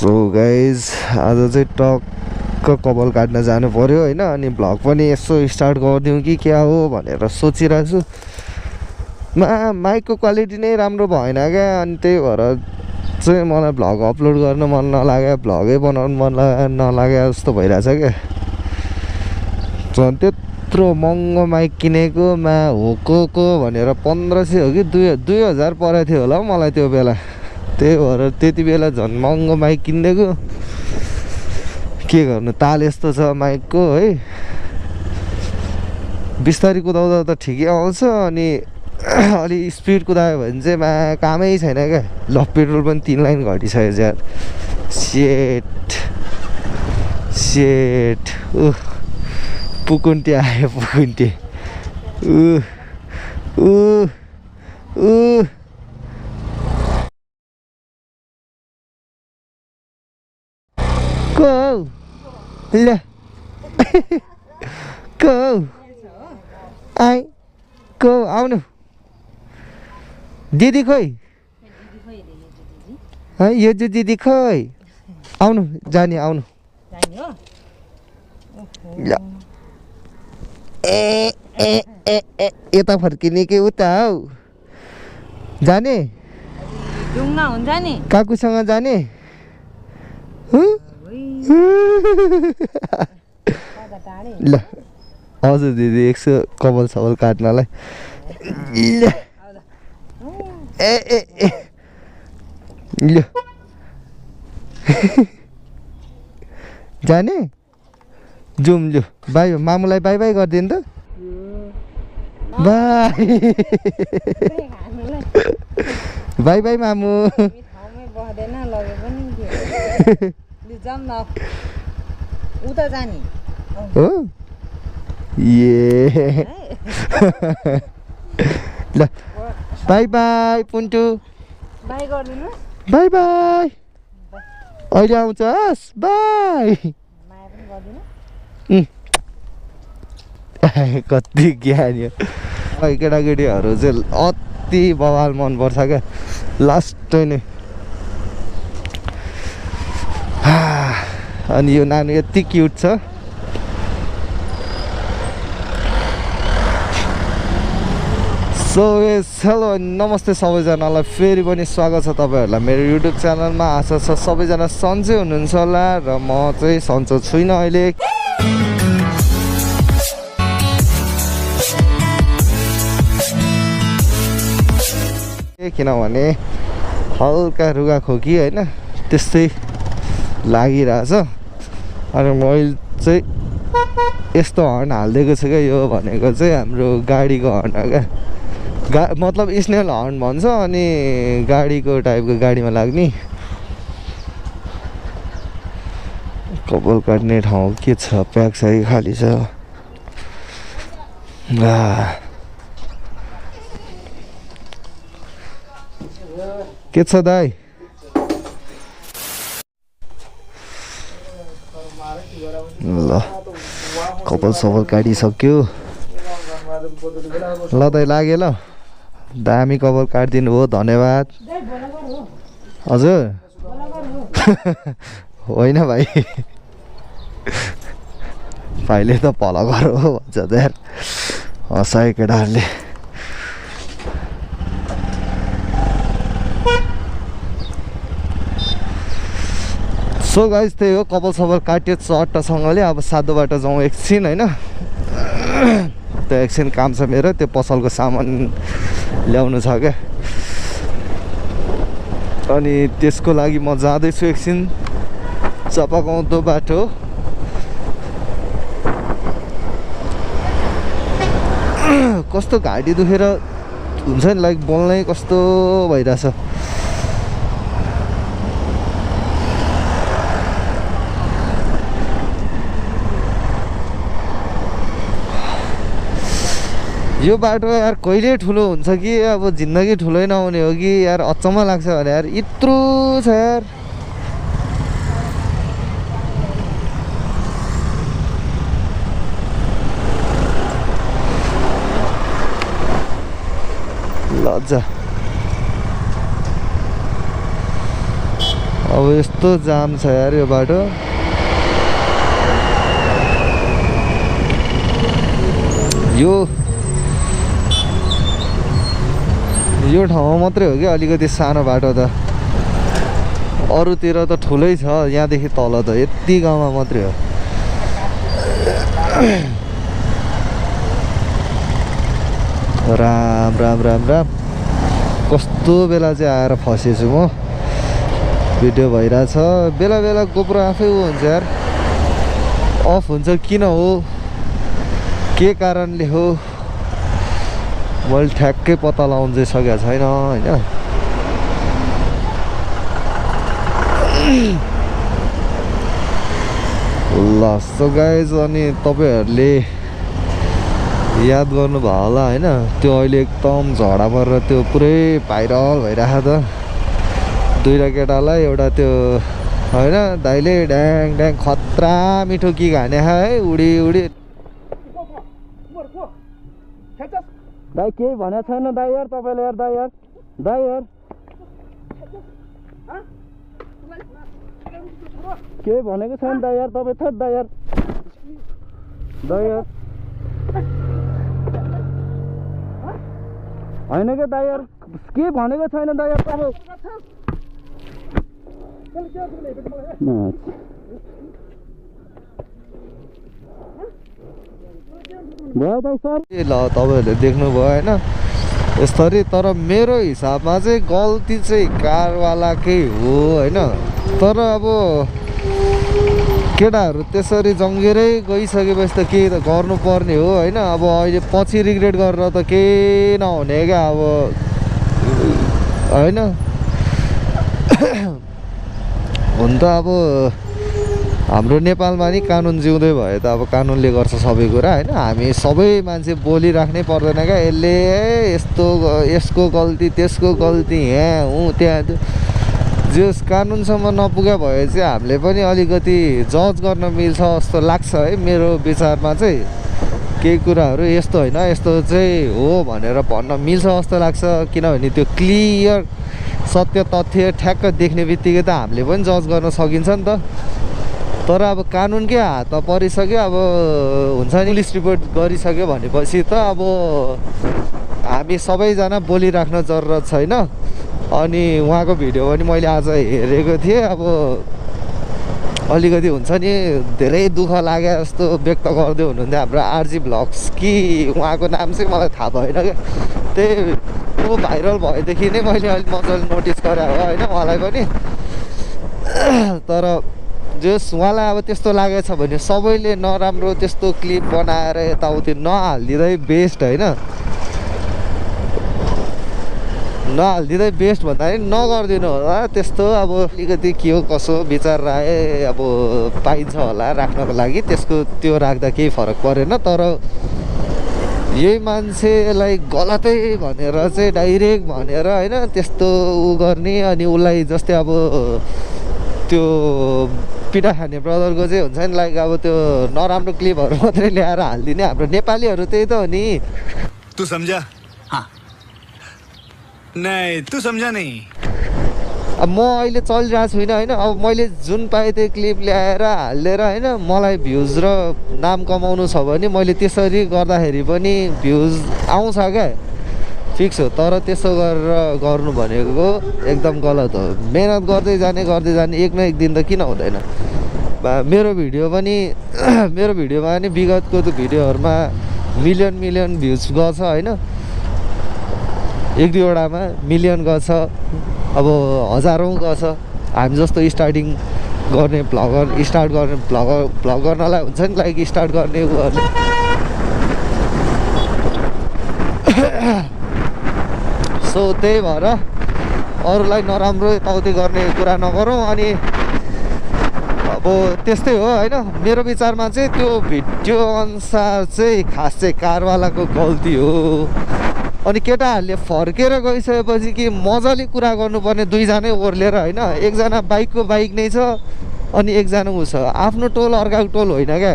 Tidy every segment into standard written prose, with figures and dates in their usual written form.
So guys आज चाहिँ टक्क कपाल काट्न जानु पर्यो होइन। अनि भ्लग पनि यसो स्टार्ट गरिदिउँ कि क्या हो भनेर सोचिरहेको छु। माइकको क्वालिटी नै राम्रो भएन क्या, अनि त्यही भएर चाहिँ मलाई भ्लग अपलोड गर्न मन नलाग्यो, भ्लगै बनाउनु मन नलाग्यो जस्तो भइरहेछ क्या। झन् त्यत्रो महँगो माइक किनेको होको भनेर 1500 हो कि 2000 परेको थियो होला मलाई त्यो बेला। त्यही भएर त्यति बेला झन् महँगो माइक किनिदिएको। के गर्नु, ताल यस्तो छ माइकको है। बिस्तारी कुदाउँदा त ठिकै आउँछ, अनि अलि स्पिड कुदायो भने चाहिँ कामै छैन क्या। ल पेट्रोल पनि 3 लाइन घटिसक्यो यार। सेट पुकुन्टे आयो पुकुन्टे। ल आउनु दिदी खोइ यो जो दिदी खोइ आउनु जाने आउनु। ल यता फर्किने कि उता हौ जाने? डुङ्गा हुन्छ नि काकुसँग जाने? ल हजुर दिदी 100 कपाल सपाल काट्नलाई। ल ल जाने? जाउँ लु बाई मामुलाई बाई बाई गरिदिनु त। बाई बाई बाई मामु। बस्दैन लगे पनि जाऊँ न उता जाने हो ए ल बाई बाई पुन्टु बाई गरिदिनु। बाई बाई अहिले आउँछस् बाई। माया पनि गरिदिनु। कति ज्ञानी केटाकेटीहरू चाहिँ अति बवाल मनपर्छ क्या लास्टै नै। अनि यो नानी यति क्युट छ। सो हेलो नमस्ते सबैजनालाई, फेरि पनि स्वागत छ तपाईँहरूलाई मेरो युट्युब च्यानलमा। आशा छ सबैजना सन्चै हुनुहुन्छ होला, र म चाहिँ सन्चो छुइनँ अहिले। किनभने हल्का रुगा खोकी होइन त्यस्तै लागिरहेछ। अनि मैले चाहिँ यस्तो हर्न हालिदिएको छु क्या। यो भनेको चाहिँ हाम्रो गाडीको हर्न हो क्या। मतलब स्नेल हर्न भन्छ, अनि गाडीको टाइपको गाडीमा लाग्ने। कपाल काट्ने ठाउँ के छ? प्याक छ कि खाली छ? के छ दाइ? ल कपाल सपाल काटिसक्यो। ल दाइ लाग्यो ल, दामी कपाल काटिदिनु हो, धन्यवाद। हजुर होइन भाइ, भाइले त भल गर हो भन्छ त यार, हँसायो केटाहरूले। सो गाइस त्यही हो, कपाल सपाल काट्यो चट्टसँगले। अब साधो बाटो जाउँ एकछिन होइन। त्यो एकछिन काम छ मेरो, त्यो पसलको सामान ल्याउनु छ क्या। अनि त्यसको लागि म जाँदैछु एकछिन चापागाउँदो बाटो। कस्तो घाँटी दुखेर हुन्छ नि, लाइक बोल्नै कस्तो भइरहेछ। यो बाटो यार कहिले ठुलो हुन्छ कि अब जिन्दगी ठुलै नहुने हो कि यार, अचम्म लाग्छ भने यार यत्रो छ यार। लज्जा अब यस्तो जाम छ यार यो बाटो। यो ठाउँमा मात्रै हो कि अलिकति सानो बाटो त, अरूतिर त ठुलै छ। यहाँदेखि तल त यति गाउँमा मात्रै हो। राम राम राम राम। कस्तो बेला चाहिँ आएर फसेछु म। भिडियो भइरहेछ, बेला बेला गोप्रो आफै हुन्छ यार, अफ हुन्छ। किन हो, के कारणले हो, मैले ठ्याक्कै पत्ता लगाउन चाहिँ सकेको छैन होइन। ल सो गाइज, अनि तपाईँहरूले याद गर्नुभयो होला होइन, त्यो अहिले एकदम झडा परेर त्यो पुरै भाइरल भइरहेको त दुईवटा केटालाई। एउटा त्यो होइन दाइले ड्याङ ड्याङ खतरा मिठो कि खाने है, उडी उडी। दाइ केही भनेको छैन दाइ यार तपाईँले यार, दाइ यार दाइ यार केही भनेको छैन दाइ यार तपाईँ, थट दाइ यार दाइ यार होइन क्या दाइ यार, के भनेको छैन दाइ यार तपाईँ। भयो दाइ सर। ल तपाईँहरूले देख्नुभयो होइन यसरी। तर मेरो हिसाबमा चाहिँ गल्ती चाहिँ कारवालाकै हो होइन। तर अब केटाहरू त्यसरी जङ्गेरै गइसकेपछि त केही त गर्नुपर्ने हो होइन। अब अहिले पछि रिग्रेट गरेर त केही नहुने क्या अब होइन। हुन त अब हाम्रो नेपालमा नि कानुन जिउँदै भयो त, अब कानुनले गर्छ सबै कुरा होइन। हामी सबै मान्छे बोलिराख्नै पर्दैन क्या, यसले यस्तो यसको गल्ती त्यसको गल्ती यहाँ हुँ त्यहाँ। जस कानुनसम्म नपुगे भए चाहिँ हामीले पनि अलिकति जज गर्न मिल्छ जस्तो लाग्छ है मेरो विचारमा चाहिँ। केही कुराहरू यस्तो होइन यस्तो चाहिँ हो भनेर भन्न मिल्छ जस्तो लाग्छ, किनभने त्यो क्लियर सत्य तथ्य ठ्याक्क देख्ने बित्तिकै त हामीले पनि जज गर्न सकिन्छ नि त। तर अब कानुनकै हातमा परिसक्यो, अब हुन्छ नि पुलिस रिपोर्ट गरिसक्यो भनेपछि त अब हामी सबैजना बोलिराख्न जरुरत छैन। अनि उहाँको भिडियो पनि मैले आज हेरेको थिएँ। अब अलिकति हुन्छ नि धेरै दुःख लागे जस्तो व्यक्त गर्दै हुनुहुन्थ्यो हाम्रो आरजी भ्लग्स कि उहाँको नाम चाहिँ मलाई थाहा भएन क्या। त्यही ऊ भाइरल भएदेखि नै मैले अलिक मजाले नोटिस गरेँ हो होइन उहाँलाई पनि। तर जस उहाँलाई अब त्यस्तो लागेछ भने सबैले नराम्रो त्यस्तो क्लिप बनाएर यताउति नहालिदिँदै बेस्ट होइन। नहालिदिँदै बेस्ट भन्दा पनि नगरिदिनु होला त्यस्तो। अब अलिकति के हो कसो विचार राखे अब पाइन्छ होला राख्नको लागि, त्यसको त्यो राख्दा केही फरक परेन। तर यही मान्छेलाई गलतै भनेर चाहिँ डाइरेक्ट भनेर होइन त्यस्तो उ गर्ने, अनि उसलाई जस्तै अब त्यो पिटा खाने ब्रदरको चाहिँ हुन्छ नि लाइक अब त्यो नराम्रो क्लिपहरू मात्रै ल्याएर हालिदिने। हाम्रो नेपालीहरू त्यही त हो नि। तू समझा? हाँ नहीं तू समझा नहीं। अब म अहिले चलिरहेको छुइनँ होइन। अब मैले जुन पाएँ त्यो क्लिप ल्याएर हालिदिएर होइन मलाई भ्युज र नाम कमाउनु छ भने मैले त्यसरी गर्दाखेरि पनि भ्युज आउँछ क्या, फिक्स हो। तर त्यसो गरेर गर्नु भनेको एकदम गलत हो। मेहनत गर्दै जाने एक न एक दिन त किन हुँदैन। मेरो भिडियो पनि मेरो भिडियोमा नि विगतको त्यो भिडियोहरूमा मिलियन भ्युज गर्छ होइन। एक दुईवटामा मिलियन गर्छ, अब हजारौँ गर्छ। हामी जस्तो स्टार्ट गर्ने भ्लग गर्नलाई हुन्छ नि लाइक स्टार्ट गर्ने उहरूले। सो त्यही भएर अरूलाई नराम्रो यताउति गर्ने कुरा नगरौँ। अनि अब त्यस्तै हो होइन। मेरो विचारमा चाहिँ त्यो भिडियो अनुसार चाहिँ खास चाहिँ कारवालाको गल्ती हो। अनि केटाहरूले फर्केर गइसकेपछि कि मजाले कुरा गर्नुपर्ने दुईजनै ओर्लेर होइन। एकजना बाइकको बाइक नै छ अनि एकजना ऊ छ, आफ्नो टोल अर्काको टोल होइन क्या।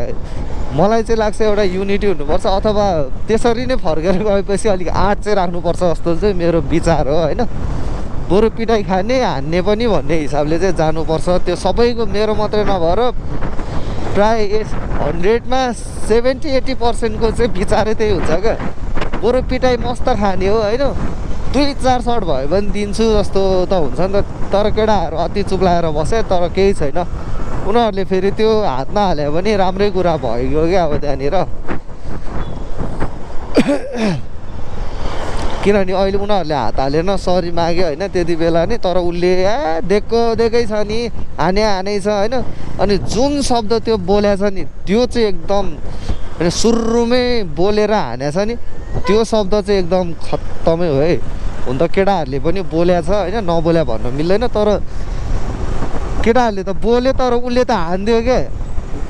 मलाई चाहिँ लाग्छ एउटा युनिटी हुनुपर्छ, अथवा त्यसरी नै फर्केर गएपछि अलिक आँट चाहिँ राख्नुपर्छ जस्तो चाहिँ मेरो विचार हो होइन। बरु पिटाइ खाने हान्ने पनि भन्ने हिसाबले चाहिँ जानुपर्छ। त्यो सबैको मेरो मात्रै नभएर प्राय 100मा 70-80% चाहिँ विचारै त्यही हुन्छ क्या। बरु पिटाइ मस्त खाने हो होइन, 2-4 सर्ट भयो भने दिन्छु जस्तो त हुन्छ नि त। तर केटाहरू अति चुप्लाएर बसे तर केही छैन, उनीहरूले फेरि त्यो हात नहाल्यो भने राम्रै कुरा भइगयो क्या अब त्यहाँनिर। किनभने अहिले उनीहरूले हात हालेन सरी माग्यो होइन त्यति बेला नै, तर उसले देखेकै छ नि हानै छ होइन। अनि जुन शब्द त्यो बोलेछ नि त्यो चाहिँ एकदम होइन सुरुमै बोलेर हानेछ नि त्यो शब्द चाहिँ एकदम खत्तमै हो है। हुन त केटाहरूले पनि बोलेछ होइन, नबोल्या भन्न मिल्दैन, तर केटाहरूले त बोल्यो तर उसले त हान्दियो क्या,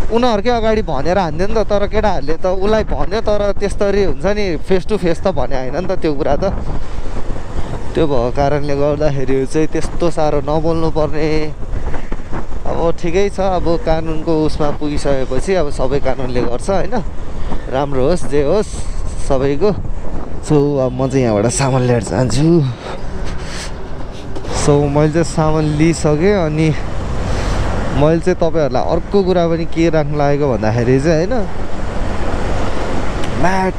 उनीहरूकै अगाडि भनेर हान्दियो नि त। तर केटाहरूले त उसलाई भन्यो तर त्यस्तरी हुन्छ नि फेस टु फेस त भने होइन नि त त्यो कुरा त। त्यो भएको कारणले गर्दाखेरि चाहिँ त्यस्तो साह्रो नबोल्नु पर्ने। अब ठिकै छ, अब कानुनको उसमा पुगिसकेपछि अब सबै कानुनले गर्छ होइन, राम्रो होस् जे होस् सबैको। सो अब म चाहिँ यहाँबाट सामान लिएर जान्छु। सो मैले चाहिँ सामान लिइसकेँ अनि मैले चाहिँ तपाईँहरूलाई अर्को कुरा पनि के राख्नु लागेको भन्दाखेरि चाहिँ होइन,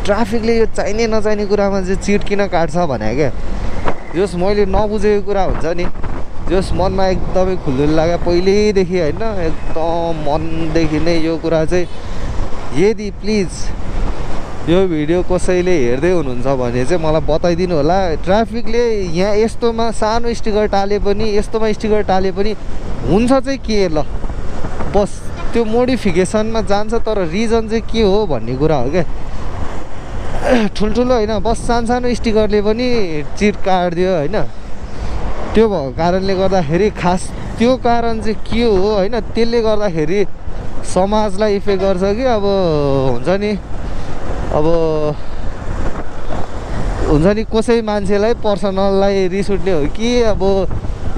ट्राफिकले यो चाहिने नचाहिने कुरामा चाहिँ चिट किन काट्छ भने क्या। जस मैले नबुझेको कुरा हुन्छ नि, जस मनमा एकदमै खुल्दुली लाग्यो पहिल्यैदेखि होइन, एकदम मनदेखि नै यो कुरा चाहिँ यदि प्लिज यो भिडियो कसैले हेर्दै हुनुहुन्छ भने चाहिँ मलाई बताइदिनु होला। ट्राफिकले यहाँ यस्तोमा सानो स्टिकर टाले पनि यस्तोमा स्टिकर टाले पनि हुन्छ चाहिँ के ल, बस त्यो मोडिफिकेसनमा जान्छ तर रिजन चाहिँ के हो भन्ने कुरा हो क्या। ठुल्ठुलो होइन, बस सानो स्टिकरले पनि चिट काटिदियो होइन। त्यो भएको कारणले गर्दाखेरि खास त्यो कारण चाहिँ के हो होइन, त्यसले गर्दाखेरि समाजलाई इफेक्ट गर्छ कि अब हुन्छ नि, अब हुन्छ नि कसै मान्छेलाई पर्सनललाई रिस उठ्ने हो कि अब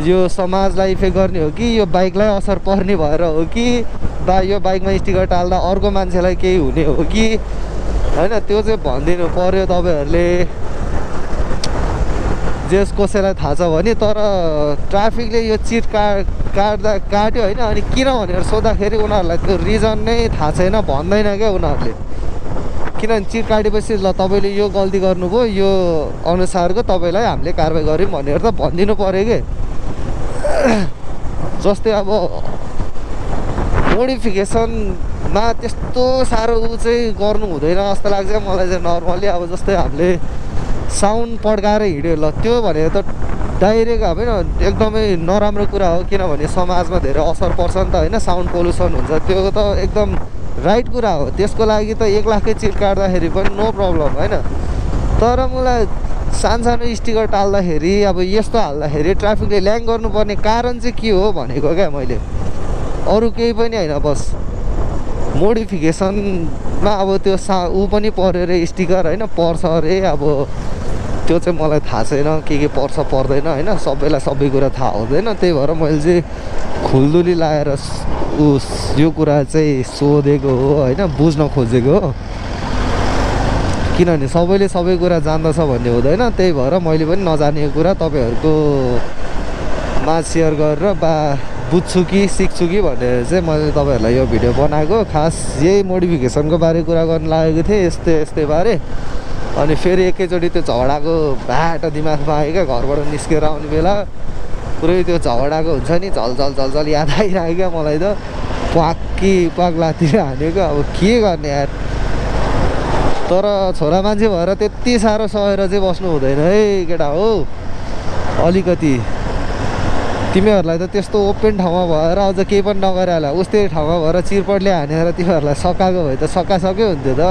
यो समाजलाई इफेक्ट गर्ने हो कि यो बाइकलाई असर पर्ने भएर हो कि यो बाइकमा स्टिकर टाल्दा अर्को मान्छेलाई केही हुने हो कि होइन, त्यो चाहिँ भनिदिनु पर्यो तपाईँहरूले। जेस कसैलाई थाहा छ भने। तर ट्राफिकले यो चिट काट्यो होइन, अनि किन भनेर सोद्धाखेरि उनीहरूलाई त्यो रिजन नै थाहा छैन, भन्दैन क्या उनीहरूले। किनभने चिट काटेपछि ल तपाईँले यो गल्ती गर्नुभयो, यो अनुसारको तपाईँलाई हामीले कारवाही गऱ्यौँ भनेर त भनिदिनु पऱ्यो कि। जस्तै अब मोडिफिकेसनमा त्यस्तो साह्रो ऊ चाहिँ गर्नु हुँदैन जस्तो लाग्छ मलाई चाहिँ नर्मली। अब जस्तै हामीले साउन्ड पड्काएर हिँड्यो ल, त्यो भनेर त डाइरेक्ट होइन एकदमै नराम्रो कुरा हो, किनभने समाजमा धेरै असर पर्छ नि त होइन, साउन्ड पोल्युसन हुन्छ, त्यो त एकदम राइट कुरा हो। त्यसको लागि त 1 लाखकै चिट काट्दाखेरि पनि नो प्रब्लम होइन। तर मलाई सानो स्टिकर टाल्दाखेरि अब यस्तो हाल्दाखेरि ट्राफिकले ल्याङ गर्नुपर्ने कारण चाहिँ के हो भनेको क्या मैले, अरू केही पनि होइन। बस मोडिफिकेसनमा अब त्यो ऊ पनि पऱ्यो अरे स्टिकर होइन, पर्छ अरे। अब त्यो चाहिँ मलाई थाहा छैन के पर्छ पर्दैन होइन, सबैलाई सबै कुरा थाहा हुँदैन। त्यही भएर मैले चाहिँ खुल्दुली लाएर यो कुरा चाहिँ सोधेको हो होइन, बुझ्न खोजेको हो। किनभने सबैले सबै कुरा जान्दछ भन्ने हुँदैन, त्यही भएर मैले पनि नजानेको कुरा तपाईँहरूको मा सेयर गरेर बुझ्छु कि सिक्छु कि भनेर चाहिँ मैले तपाईँहरूलाई यो भिडियो बनाएको। खास यही मोडिफिकेसनको बारे कुरा गर्न लागेको थिएँ, यस्तै बारे। अनि फेरि एकैचोटि त्यो झगडाको भाट दिमागमा आयो क्या, घरबाट निस्केर आउने बेला पुरै त्यो झगडाको हुन्छ नि झलझल याद आइरहेको क्या मलाई त। पाक लातिर हानेको, अब के गर्ने यार। तर छोरा मान्छे भएर त्यति साह्रो सहेर चाहिँ बस्नु हुँदैन है केटा हो। अलिकति तिमीहरूलाई त त्यस्तो ओपन ठाउँमा भएर अझ केही पनि नगरिहाल्यो, उस्तै ठाउँमा भएर चिरपटले हानेर तिमीहरूलाई सकाएको भए त सकासकै हुन्थ्यो त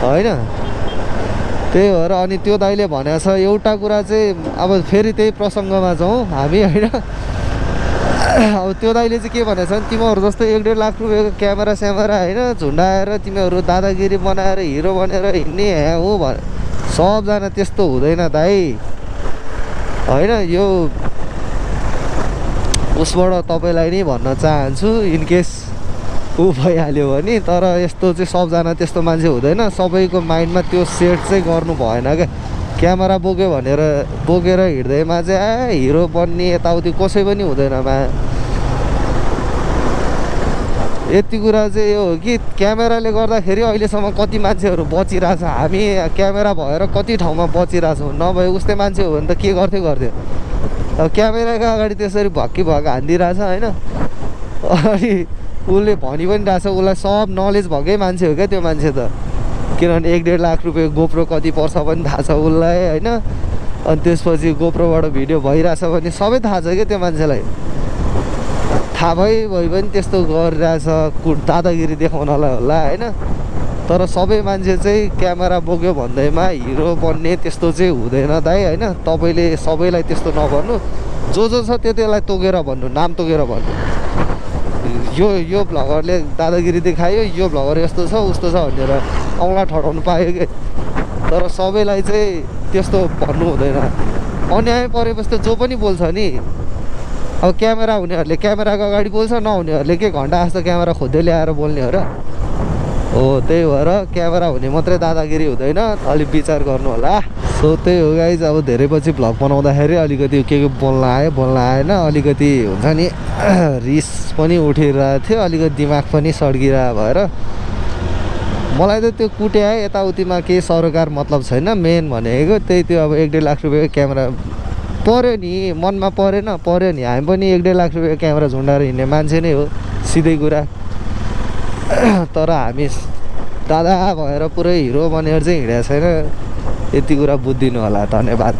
होइन। त्यही भएर अनि त्यो दाइले भनेको छ एउटा कुरा चाहिँ, अब फेरि त्यही प्रसङ्गमा जाउँ हामी होइन। अब त्यो दाइले चाहिँ के भनेको छ भने तिमीहरू जस्तो 1-1.5 लाख रुपियाँको क्यामेरा स्यामेरा होइन झुन्डाएर तिमीहरू दादागिरी बनाएर हिरो बनेर हिँड्ने हो भने सबजना त्यस्तो हुँदैन दाइ होइन। यो उसबाट तपाईँलाई नै भन्न चाहन्छु इनकेस ऊ भइहाल्यो भने। तर यस्तो चाहिँ सबजना त्यस्तो मान्छे हुँदैन, सबैको माइन्डमा त्यो सेट चाहिँ गर्नु भएन क्या। क्यामेरा बोक्यो भनेर बोकेर हिँड्दैमा चाहिँ हिरो बन्ने यताउति कसै पनि हुँदैन मा यति कुरा चाहिँ यो हो कि क्यामेराले गर्दाखेरि अहिलेसम्म कति मान्छेहरू बचिरहेछ हामी क्यामेरा भएर कति ठाउँमा बचिरहेछौँ नभए उस्तै मान्छे हो भने त के गर्थ्यो अब क्यामेराको अगाडि त्यसरी भक्की भक्क हानिदिरहेछ होइन अनि उसले भनि पनि रहेछ उसलाई सब नलेज भएकै मान्छे हो क्या त्यो मान्छे त किनभने 1-1.5 लाख रुपियाँ गोप्रो कति पर्छ पनि थाहा छ उसलाई होइन अनि त्यसपछि गोप्रोबाट भिडियो भइरहेछ भने सबै थाहा छ क्या त्यो मान्छेलाई थाहा भइ पनि त्यस्तो गरिरहेछ दादागिरी देखाउनलाई होला होइन तर सबै मान्छे चाहिँ क्यामेरा बोक्यो भन्दैमा हिरो बन्ने त्यस्तो चाहिँ हुँदैन दाइ होइन तपाईँले सबैलाई त्यस्तो नभन्नु जो छ त्यसलाई तोकेर भन्नु नाम तोकेर भन्नु यो भ्लगरले दादागिरी देखायो यो भ्लगर यस्तो छ उस्तो छ भनेर औँला ठटाउनु पायो कि तर सबैलाई चाहिँ त्यस्तो भन्नु हुँदैन अन्याय परेपछि त जो पनि बोल्छ नि अब क्यामेरा हुनेहरूले क्यामेराको अगाडि बोल्छ नहुनेहरूले के घन्टा जस्तो क्यामेरा खोज्दै ल्याएर बोल्ने हो र हो त्यही भएर क्यामेरा हुने मात्रै दादागिरी हुँदैन अलिक विचार गर्नु होला सो त्यही हो गाइज अब धेरै पछि भ्लग बनाउँदाखेरि अलिकति के बोल्न आएन अलिकति हुन्छ नि रिस पनि उठिरहेको थियो अलिकति दिमाग पनि सड्किरहेको भएर मलाई त त्यो कुट्या यताउतिमा केही सरोकार मतलब छैन मेन भनेको त्यही त्यो अब 1-1.5 लाख रुपियाँको क्यामेरा पर्यो नि मनमा पर्यो नि हामी पनि 1-1.5 लाख रुपियाँको क्यामेरा झुन्डाएर हिँड्ने मान्छे नै हो सिधै कुरा तर हामी दादा भएर पुरै हिरो बनेर चाहिँ हिँडेको छैन यति कुरा बुझिदिनु होला धन्यवाद।